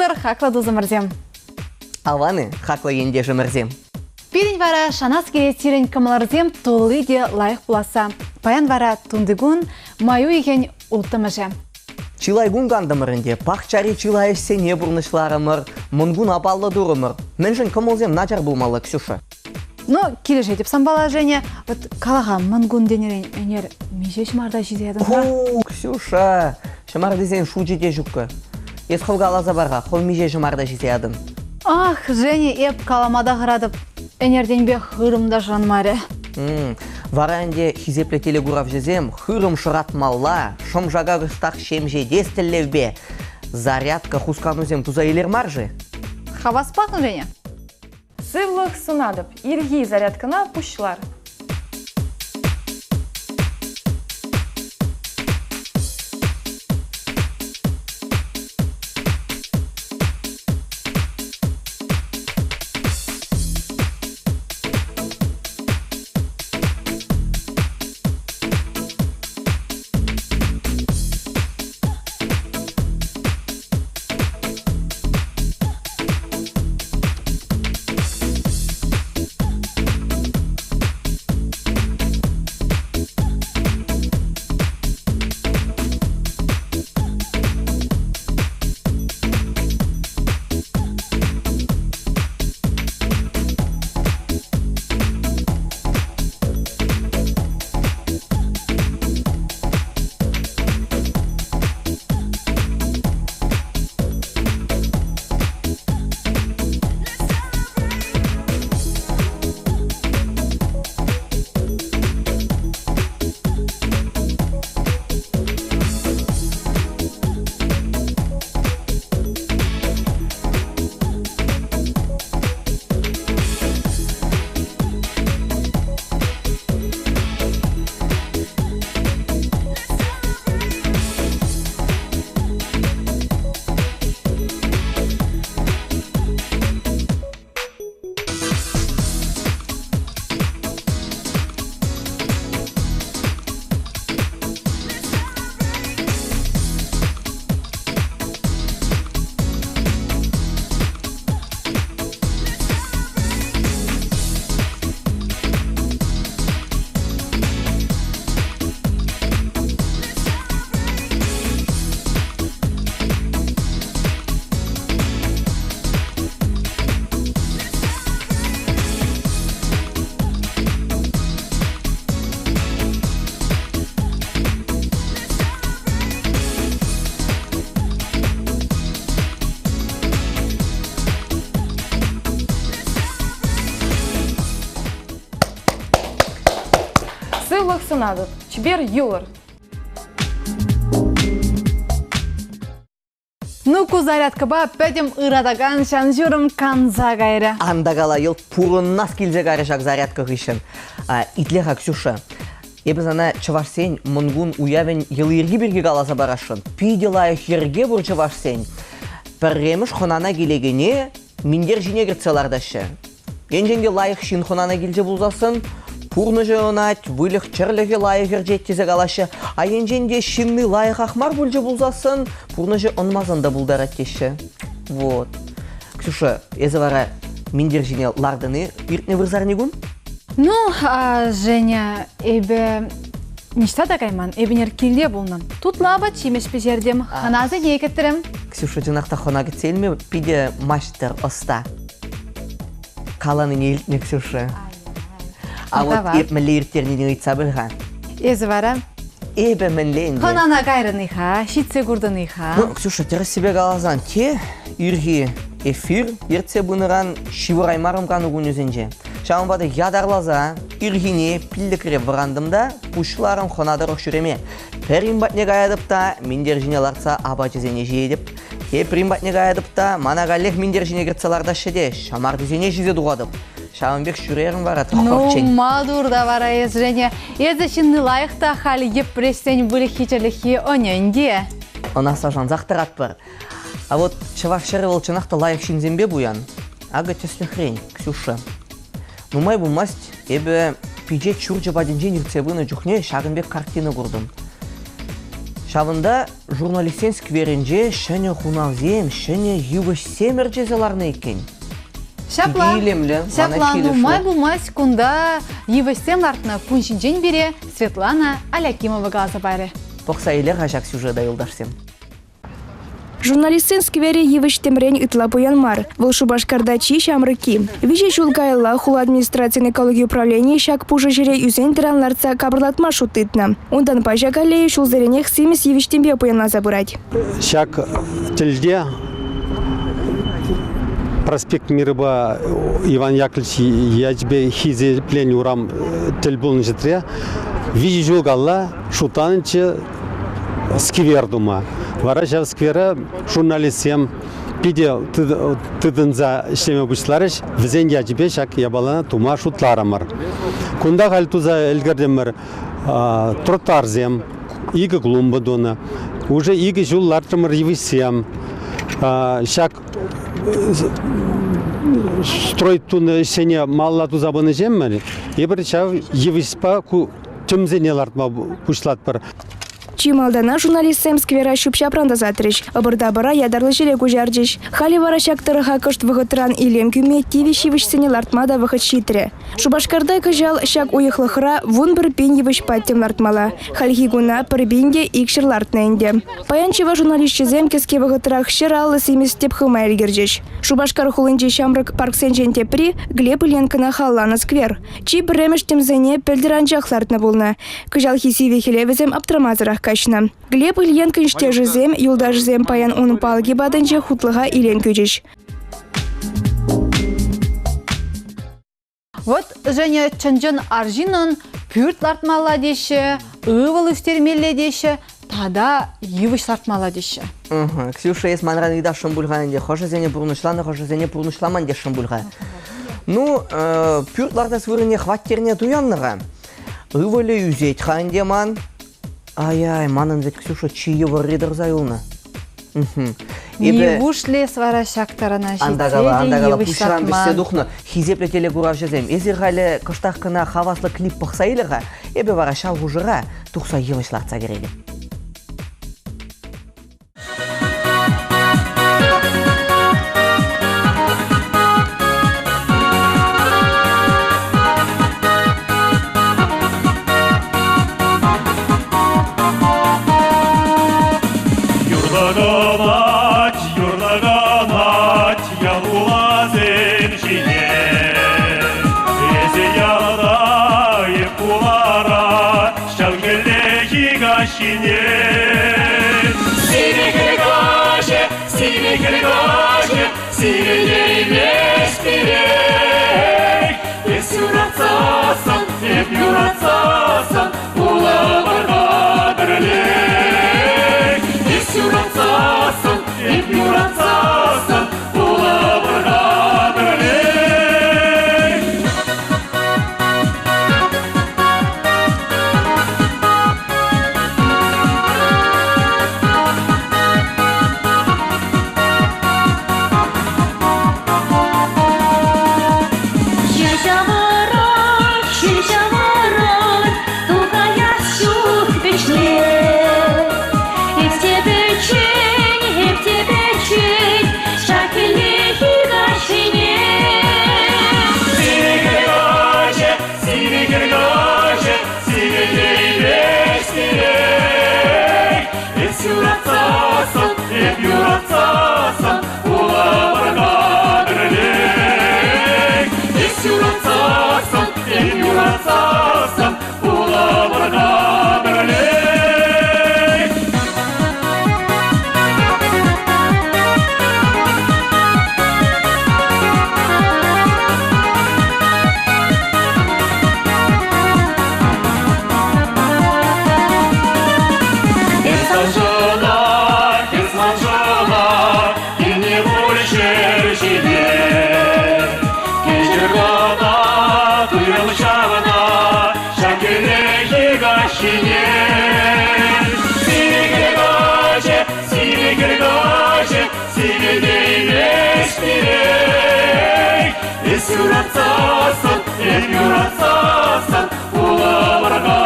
пултӑр, хаклӑ тусӑмӑрсем! Аван-и, хаклӑ ентешӗмӗрсем! Пирӗн вара шанас килет сирӗн кӑмӑлӑрсем тулли те лайӑх пуласса. Паян вара тунтикун, май уйӑхӗн улттӑмӗшӗ. Чылай кун кантӑмӑр ӗнтӗ, пахчари чылай ӗҫсене пурнӑҫларӑмӑр, Мӑнкуна паллӑ турӑмӑр. Мӗншӗн кӑмӑлсем начар пулмалла, Ксюша? Ну, килӗшетӗп санпала, Женя. Вот кала-ха, Мӑнкун тенӗрен ӗнер миҫе ҫӑмарта ҫисе ятӑн-ха? О, Ксюша, ҫӑмартисен шучӗ те ҫуккӑ. Эс хӑв каласа пар-ха, хӑв миҫе ҫӑмарта ҫисе ятӑн? Ах, Женя, эп калама та хӑратӑп. Ӗнертенпе хырӑм та шӑранмарӗ. Вара ӗнтӗ хисеплӗ телекуравҫӑсем хырӑм шӑратмалла, шӑм-шака кӑштах ҫемҫетес тӗллевпе зарядка хусканусем туса илер мар-ши? Хаваспах, Женя. Сывлӑх сунатӑп. Ирхи зарядкӑна пуҫлар. Сывлӑх сунатӑп. Чипер юлӑр. Ну, ку зарядкӑпа пӗтӗм ыратакан ҫан-ҫурӑм канса кайрӗ. Ан та кала, йӑлт пурӑнас килсе кайрӗ ҫак зарядка хыҫҫӑн. Итле-ха, Ксюша, эпӗ сана чӑвашсен Мӑнкун уявӗн йӑли-йӗрки пирки каласа парасшӑн. Питӗ лайӑх йӗрке пур чӑвашсен. Пӗрремӗш хӑнана килекене минтер ҫине кӗртсе лартаҫҫӗ. Енчен те лайӑх ҫын хӑнана килчӗ пулсассӑн, пурнӑҫӗ ӑнать, выльӑх-чӗрлӗхӗ лайӑх ӗрчет тесе калаҫҫӗ. А енчен те ҫынни лайӑхах мар пулчӗ пулсассӑн, пурнӑҫӗ ӑнмасан та пултарать теҫҫӗ. Вот. Ксюша, эсӗ вара минтер ҫине лартӑн-и иртнӗ вырсарникун? Ну, Женя, эпӗ ниҫта та кайман. Эпӗ ӗнер килте пулнӑ. Тутлӑ апат-ҫимӗҫ пӗҫертӗм, хӑнасене кӗтрӗм. Ксюша чӑнах та хӑна кӗтсе илме питӗ маҫтӑр, ӑста. Каланине илтнӗ Ксюша. А вот эп мӗнле ирттернине ыйтса пӗл-ха. Эсӗ вара? Эпӗ мӗнле ӗнтӗ? Хӑнана кайрӑн-и-ха, ҫитсе куртӑн-и-ха? Ну, Ксюша, тӗрӗссипе каласан, те ирхи эфир ертсе пынӑран ҫывӑраймарӑм кану кунӗсенче. Ҫавӑнпа та ятарласа ирхине пиллӗкре вӑрантӑм та пуҫларӑм хӑна тӑрӑх ҫӳреме. Пӗрин патне каятӑп та минтер ҫине лартса апачӗсене ҫиетӗп. Теприн патне каятӑп та мана каллех минтер ҫине кӗртсе лартаҫҫӗ те ҫамартисене ҫисе тухатӑп. Ҫавӑн пек ҫӳрерӗм вара тӑххӑрччен. Ну, маттур та вара эс, Женя. Эсӗ ҫынни лайӑх та халь йӗпреҫсен выльӑххи-чӗрлӗххи ӑнӗ ӗнтӗ. Ӑна шансах тӑратпӑр. А вот чӑваш ҫӗрӗ вӑл чӑнах та лайӑх ҫынсемпе пуян. Акӑ тӗслӗхрен, Ксюша. Нумай пулмасть эпӗ пичет ҫурчӗ патӗнчен иртсе пынӑ чухне ҫакӑн пек картина куртӑм. Ҫавӑнта журналистсен скверӗнче ҫӗнӗ хунавсем, ҫӗнӗ йывӑҫсем ӗрчесе ларнӑ иккен. Ҫапла. Питӗ илемлӗ. Ҫапла Мана килӗшрӗ. нумай пулмасть кунта йывӑҫсем лартнӑ. Кун ҫинчен пире Светлана Алякимова каласа парӗ. Пӑхса илер-ха ҫак сюжета, юлташсем. Журналистсен скверӗ йывӑҫ-тӗмрен ытла пуян мар. Вӑл Шупашкарта чи ҫамрӑкки. Виҫӗ ҫул каялла хула администрацийӗн экологи управленийӗ ҫак пушӑ ҫӗре ӳсен-тӑран лартса капӑрлатма шут тытнӑ. Унтанпа ҫак аллея ҫулсеренех симӗс йывӑҫ-тӗмпе пуянланса пырать. Ҫак тӗлте проспект Мирӑпа Иван Яковлевич ячӗпе хисепленӗ урам тӗл пулнӑ ҫӗртре виҫӗ ҫул калла шутланӑччӗ сквер тума. Вара ҫав сквера журналистсем питӗ тытӑнса ӗҫлеме пуҫларӗҫ. Вӗсен ячӗпе ҫак япалана тума шутларӑмӑр. Кунта халь туса ӗлкӗртӗмӗр тротуарсем, икӗ клумба тунӑ. Уже икӗ ҫул лартрӑмӑр йывӑҫсем. Ҫак строй тунӑ ӗҫсене малалла туса пынӑҫемӗн эпир ҫав йывӑҫпа ку тӗмсене лартма пуҫлатпӑр. Чи малтанах журналистсем сквера ҫӳп-ҫапран тасатрӗҫ, ӑпӑр-тапӑра ятарлӑ ҫӗре куҫарчӗҫ. Халӗ вара ҫак тӑрӑха кӑшт вӑхӑтран илем кӳме тивӗҫ йывӑҫсене лартма та вӑхӑт ҫитрӗ. Шупашкарта кӑҫал ҫак уйӑхлӑхра 11 пин йывӑҫпа тӗм лартмалла. Хальхи куна 1200 лартнӑ ӗнтӗ. Паян чӑваш журналисчӗсем кӗске вӑхӑтрах 150 симӗс тӗп хывма ӗлкӗрчӗҫ. Шупашкар хулинчи ҫамрӑк парксенчен тепри Глеб Ильенкӑна халалланӑ сквер. Чи пӗрремӗш тӗмсене пӗлтӗр анчах лартнӑ пулнӑ. Кӑҫалхи сивӗ хӗле вӗсем аптӑрамасӑрах каҫнӑ. Глеб Ильенкӑн ӗҫтешӗсем, юлташӗсем паян ун палӑкӗ патӗнче хутлӑха илем кӳчӗҫ. Вот, Женя, чӑн-чӑн арҫыннӑн пӳрт лартмалла теҫҫӗ, ывӑл ӳстермелле теҫҫӗ, тата йывӑҫ лартмалла теҫҫӗ. Ксюша, эс манран ыйтасшӑн пуль-ха ӗнтӗ, хӑшӗсене пурнӑҫланӑ, хӑшӗсене пурнӑҫламан тесшӗн пуль-ха. Ну, пӳрт лартас вырӑнне хваттерне туяннӑ-ха. Ывӑлӗ ӳсет-ха ӗнтӗ ман. Ай-ай, манӑн вӗт Ксюша чи йывӑрри тӑрса юлнӑ. Нивушлӗ эс вара ҫак тарана ҫитсе Антакала, те антакала, йывӑҫ пуҫран лартман. вӗҫсе тухнӑ хисеплӗ телекуравҫӑсем. Эсир халӗ кӑштах кӑна хаваслӑ клип пӑхса илӗр-ха. Эпӗ вара ҫав хушӑра тухса йывӑҫ лартса кӗретӗп. Юрлаканать, юрлаканать ял хуласем ҫине. Эсӗ ялта е хулара ҫав хӗллехи каҫхине. Сивӗ хӗл каҫӗ, сивӗ хӗл каҫӗ, сивӗтеймест пире. Эс юратсассӑн, эп юратсассӑн, пулӑпӑр-ха пӗрлех. Эс юратсассӑн, эп юратсассӑн, пулӑпӑр-ха пӗрлех. Ҫил ҫавӑрать, ҫил ҫавӑрать, тухаяс ҫук вӗҫне. Эп те пӗччен, эп те пӗччен, ҫак хӗллехи каҫхине. Сивӗ хӗл каҫӗ, сивӗ хӗл каҫӗ, сивӗтеймест пире. Эс юратсассӑн, эп юратсассӑн, пулӑпӑр-ха пӗрлех. Эс юратсассӑн, эп юратсассӑн, пулӑпӑр-ха пӗрлех. Эс саншӑна, эс маншӑна, килни пуль ҫӗр ҫине. Кӗҫӗр кӑна туйрӑм ҫавна, ҫак хӗллехи каҫхине. Сивӗ хӗл каҫӗ, сивӗ хӗл каҫӗ, сивӗтеймест пире. Эс юратсассӑн, эп юратсассӑн, пулӑпӑр-ха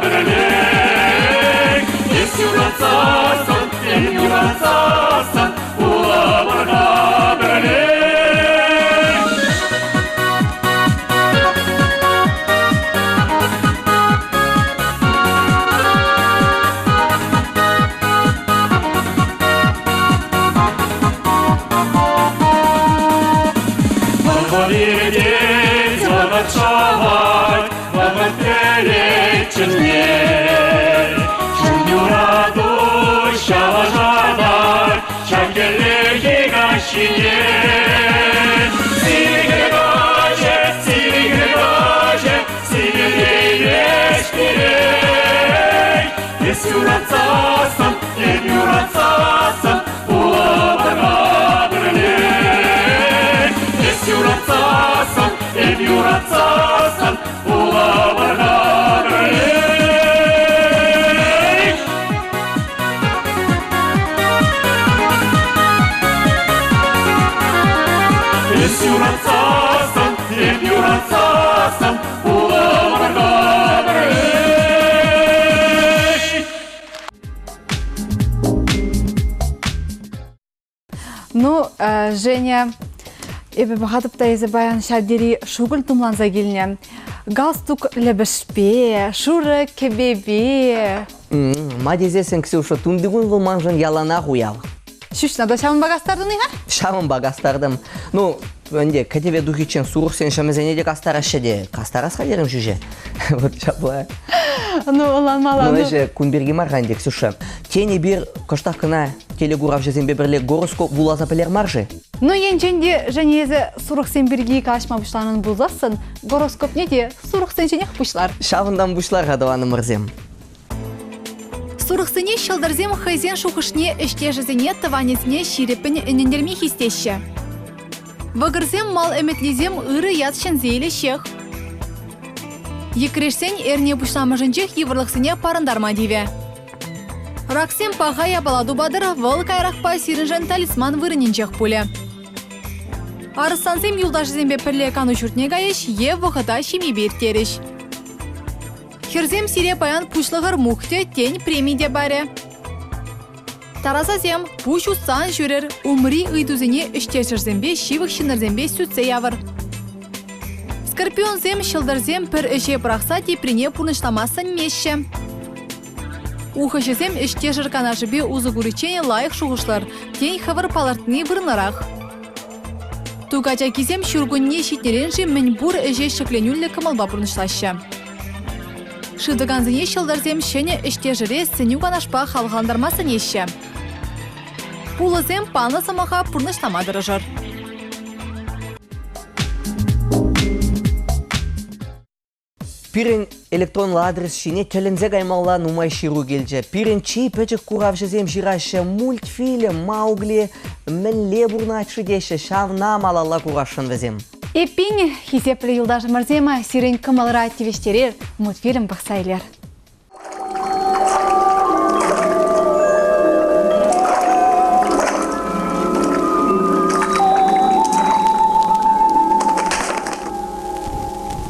пӗрлех. Эс юратсассӑн, юратсассӑн, эп юратсассӑн, пулӑпӑр-ха пӗрле. Вӑхӑт иртет, вӑхӑт шавать, вӑхӑт кӗрет чӗнме. Чун юрату ҫавӑшатать, ҫак хӗллехи каҫхине. Сивӗ каҫӗ, сивӗ каҫӗ, сивӗ пире. Эс юратсассӑн, эп юратсассӑн, пулӑпӑр-ха пӗрле. Эс юратсассӑн, эп юратсассӑн, пулӑпӑр-ха пӗрле. Эс юратсассӑн, эп юратсассӑн, пулӑпӑр-ха пӗрле. Ну, Женя, эпӗ пӑхатӑп та эсӗ паян ҫав тери шукӑль тумланса килнӗ. Галстук лӗпӗшпе, шурӑ кӗпепе. Ма тесессӗн, Ксюша, тунтикун вӑл маншӑн яланах уяв. Ҫӳҫна та ҫавӑнпа кастартӑн-и-ха? Ҫавӑнпа кастартӑм. Ну, ӗнтӗ кӗтӗве тухиччен сурӑхсен ҫӑмӗсене те кастараҫҫӗ те. Кастарас-ха терӗм ҫӳҫе. Вот ҫапла. Ну, ӑнланмалла. Ну, ӗҫӗ кун пирки мар-ха ӗнтӗ, Ксюша. Тен, эпир кӑштах кӑна телекуравҫӑсемпе пӗрле гороскоп вуласа пӗлер мар-ши? Ну, енчен те, Женя, эсӗ сурӑхсем пирки калаҫма пуҫланӑн пулсассӑн, гороскопне те сурӑхсенченех пуҫлар. Ҫавӑнтан пуҫлар-ха, тӑванӑмӑрсем. Сурӑхсене ҫӑлтӑрсем хӑйсен шухӑшне ӗҫтешӗсене, тӑванӗсене ҫирӗппӗн ӗнентерме хистеҫҫӗ. Вӑкӑрсем мал ӗмӗтлисем ырӑ ят ҫӗнсе илеҫҫех. Йӗкрешсен эрне пуҫламӑшӗнчех йывӑрлӑхсене парӑнтарма тивӗ. Раксем паха япала тупатӑр, вӑл каярахпа сирӗншӗн талисман вырӑнӗнчех пулӗ. Арӑслансем юлташӗсемпе пӗрле кану ҫуртне кайӗҫ е вӑхӑта ҫемьепе ирттерӗҫ. Хӗрсем сире паян пуҫлӑхӑр мухтӗ, тен, преми те парӗ. Тарасасем, пуҫ усса ан ҫӳрӗр, умри ыйтусене ӗҫтешӗрсемпе, ҫывӑх ҫыннӑрсемпе сӳтсе явӑр. Скорпионсем, ҫӑлтӑрсем пӗр ӗҫе пӑрахса теприне пурнӑҫлама сӗнмеҫҫӗ. Ухӑҫӑсем ӗҫтешӗр канашӗпе усӑ куриччен лайӑх шухӑшлӑр, тен, хӑвӑр палӑртни вырӑнлӑрах. Ту качакисем ҫуркунне ҫитнӗрен-ши мӗнпур ӗҫе ҫӗкленӳллӗ кӑмӑлпа пурнӑҫлаҫҫӗ. Шытӑкансене ҫӑлтӑрсем ҫӗнӗ ӗҫтешӗре сӗнӳ-канашпа хавхалантарма сӗнеҫҫӗ. Пулӑсем панӑ сӑмаха пурнӑҫлама тӑрӑшӑр. Пирӗн электронлӑ адрес ҫине тӗлӗнсе каймалла нумай ҫыру килчӗ. Пирӗн чи пӗчӗк куравҫӑсем ҫыраҫҫӗ мультфильм «Маугли» мӗнле пурӑнать-ши теҫҫӗ, ҫавна малалла курасшӑн вӗсем. Эппин, хисеплӗ юлташӑмӑрсем, сирӗн кӑмӑлӑра тивӗҫтерер мультфильм пӑхса илер.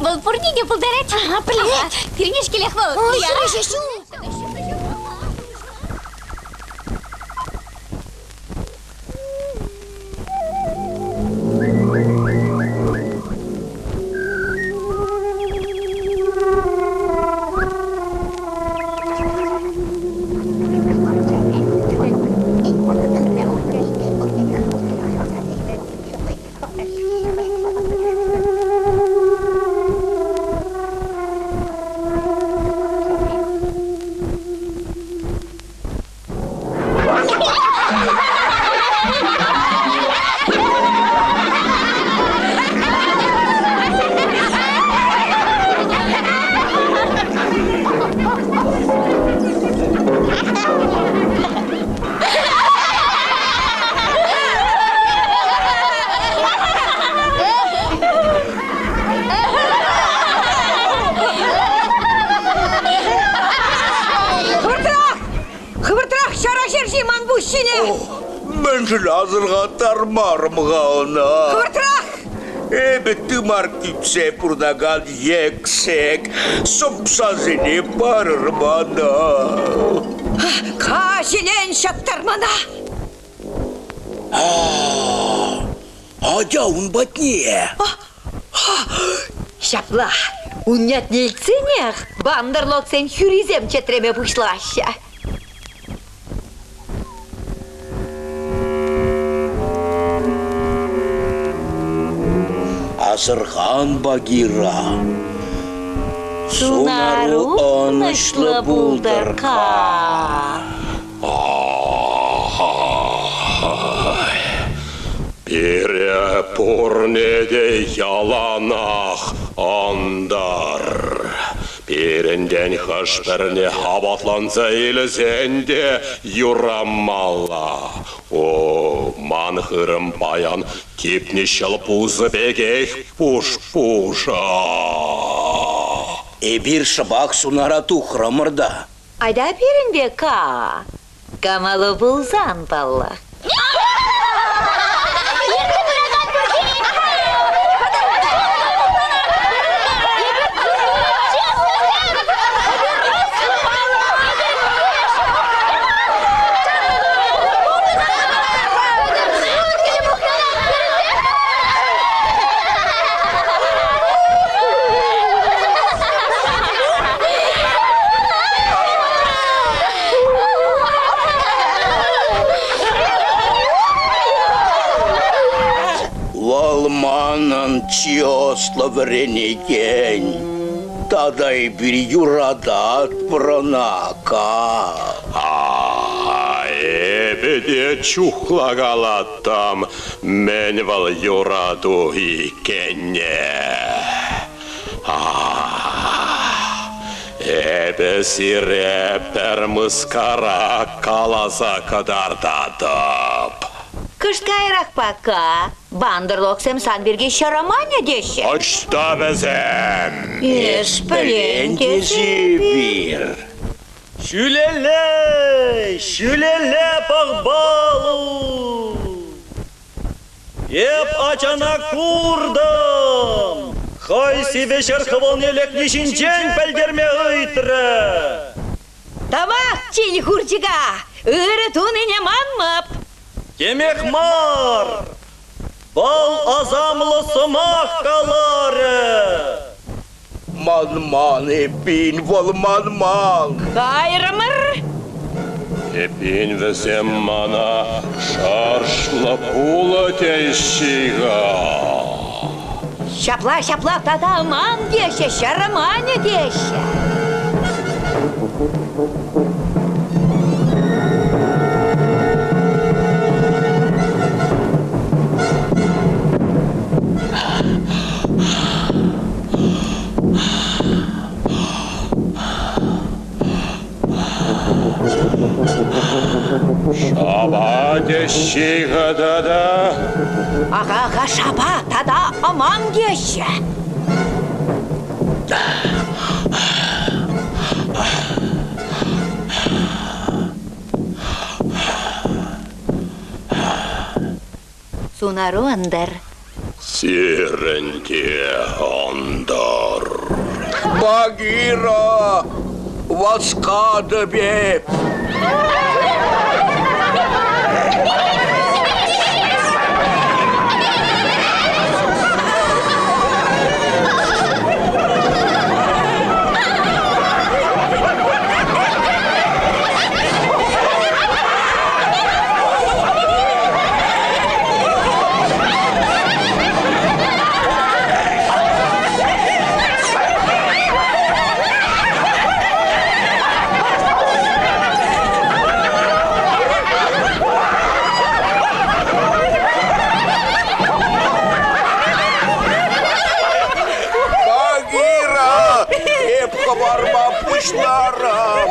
Вӑл пурне те пултарать. Ага, пӗлет. Пирӗнешкелех вӑл. Ой, ҫу, Хӑвӑртрах! Хӑвӑртрах ҫара ҫерҫи ман пуҫ ҫине! Мӗншӗн асӑрхаттармарӑм-ха ӑна? Хӑвӑртрах! Эпӗ тымар кӳпсе пурӑнакан йӗксек, сӑмсасене парӑр мана. Каҫелен ҫаптармана! Атя ун патне! Ҫапла, ун ятне илтсенех бандерлогсен хӳрисем чӗтреме пуҫлаҫҫӗ. Асӑрхан, Багира. Сунару ӑнӑҫлӑ пултӑр, Ка. Пире пурне те яланах ӑнтӑр. Пирӗнтен хӑш-пӗрне апатланса илсен те юрамалла. О, ман хырӑм паян типнӗ ҫӑл пусӑ пекех пуш-пушӑ. Эпир шӑпах сунара тухрӑмӑр та. Айта пирӗнпе ка. Камалу пулсан, паллах. Вӑл манӑн чи ӑслӑ вӗренекен. Тата эпир юрататпӑр ӑна, Ка. Эпӗ те чухлакалаттӑм, мӗн вӑл юрату иккенне. Эпӗ сире пӗр мыскара каласа кӑтартатӑп. Кӑшт каярахпа Ка, бандерлогсем сан пирки ҫӑрӑманӗ теҫҫӗ. Ӑҫта вӗсем? Эс пӗлен тесе эпир. Ҫӳлелле, ҫӳлелле пӑх-балу! Эп ачана куртӑм! Хӑй сивӗ ҫӗр хӑвӑлне лекни ҫинчен пӗлтерме ыйтрӗ. Тавах, тин хурчӑка! Ырӑ тунине манмӑп! Темех мар! Вӑл асамлӑ сӑмах каларӗ! Манман эппин, вӑл манман. Кайрӑмӑр. Эппин вӗсем мана шӑршлӑ пулӑ теҫҫӗ-ха. Ҫапла, ҫапла тата ман теҫҫӗ, ҫарманӗ теҫҫӗ. Шапа теҫҫӗ-ха тата. Аха-аха, шапа тата ӑман теҫҫӗ. Сунару ӑнтӑр. Сирӗн те ӑнтӑр. Багира, васкатӑп эп. Багира, эп хӑварма пуҫларӑм.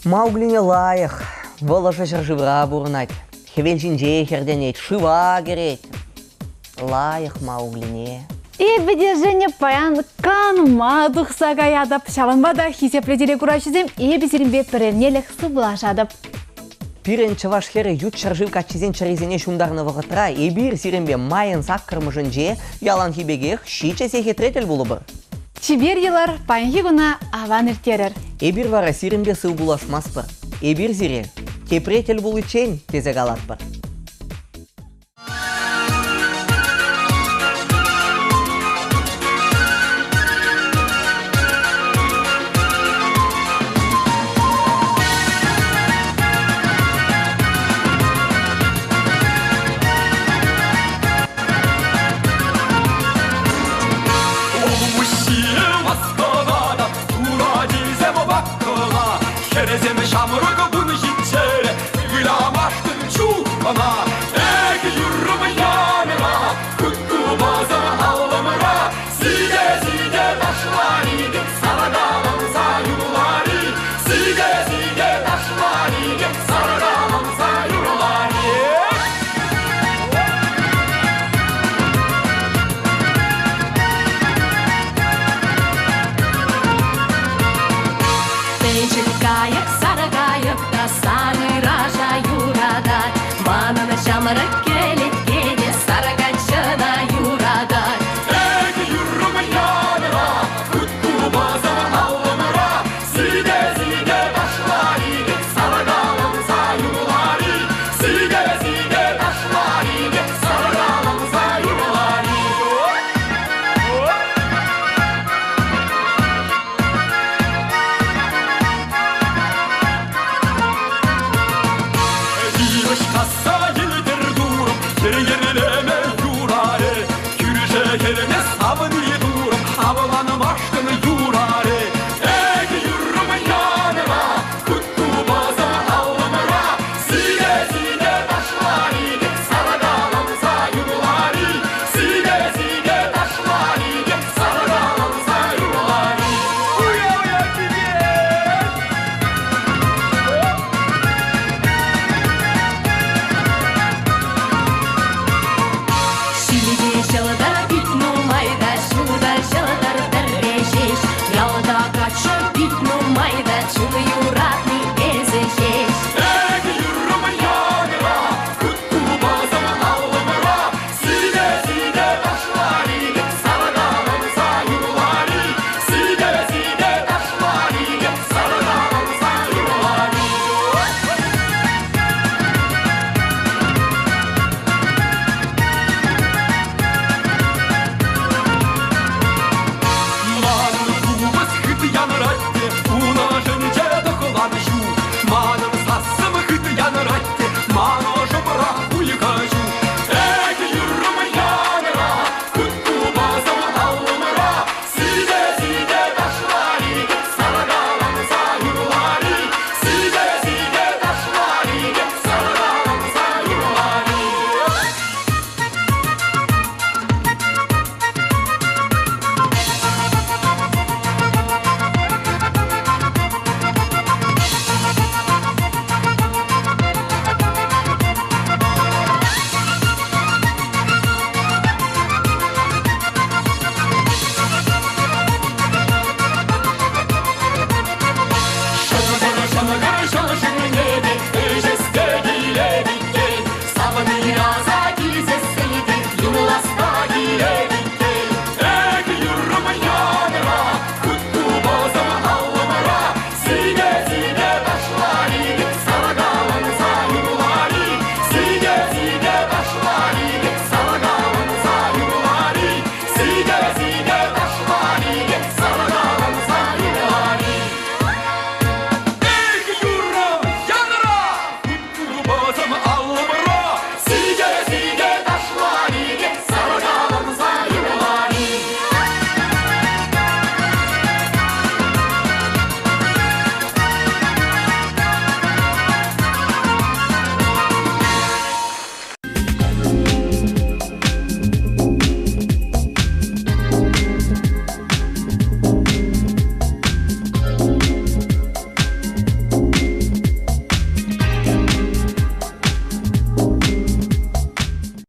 Мауглине лайӑх, вӑл ӑшӑ ҫӗршывра пурӑнать, хӗвел ҫинче хӗртӗнет, шыва кӗрет. Лайӑх Мауглине. Эпӗ те, Женя, паян канма тухса каятӑп. Ҫавӑнпа та хисеплӗ телекураҫӑсем эпӗ сирӗнпе пӗр эрнелӗх сывлашатӑп. Пирӗн чӑваш хӗрӗ ют ҫӗршыв каччисен чӗрисене ҫунтарнӑ вӑхӑтра эпир сирӗнпе майӑн саккӑрмӗшӗнче яланхи пекех ҫичӗ сехетре тӗл пулӑпӑр. Чипер йӑлар паянхи куна аван ирттерӗр. Эпир вара сирӗнпе сыв пулашмастпӑр. Эпир сире тепре тӗл пуличчен тесе калатпӑр. Хӗрӗсем ҫамрӑк вун ҫиччӗре Выламашкӑн чух ӑна. Эх, юррӑм янӑра, Куткупасӑр аллӑмра, Сике-сике ташларикӗ, Саркаланса юрлари. Сике-сике ташларикӗ, Саркаланса юрлари. Пӗчӗк кайӑк сарӑ кайӑк та сарӑраша юратать. Манӑн ҫамрӑк кӗлетке те сарӑ каччӑна юратать. Эх, юррӑм янӑра, хыт-купасӑр аллӑмра, Сике-сике ташларикӗ, саркаланса юрлари. Сике-сике ташларикӗ, саркаланса юрлари. Йывӑҫ касса йӗлтӗр турӑм, йӗр-йӗрле.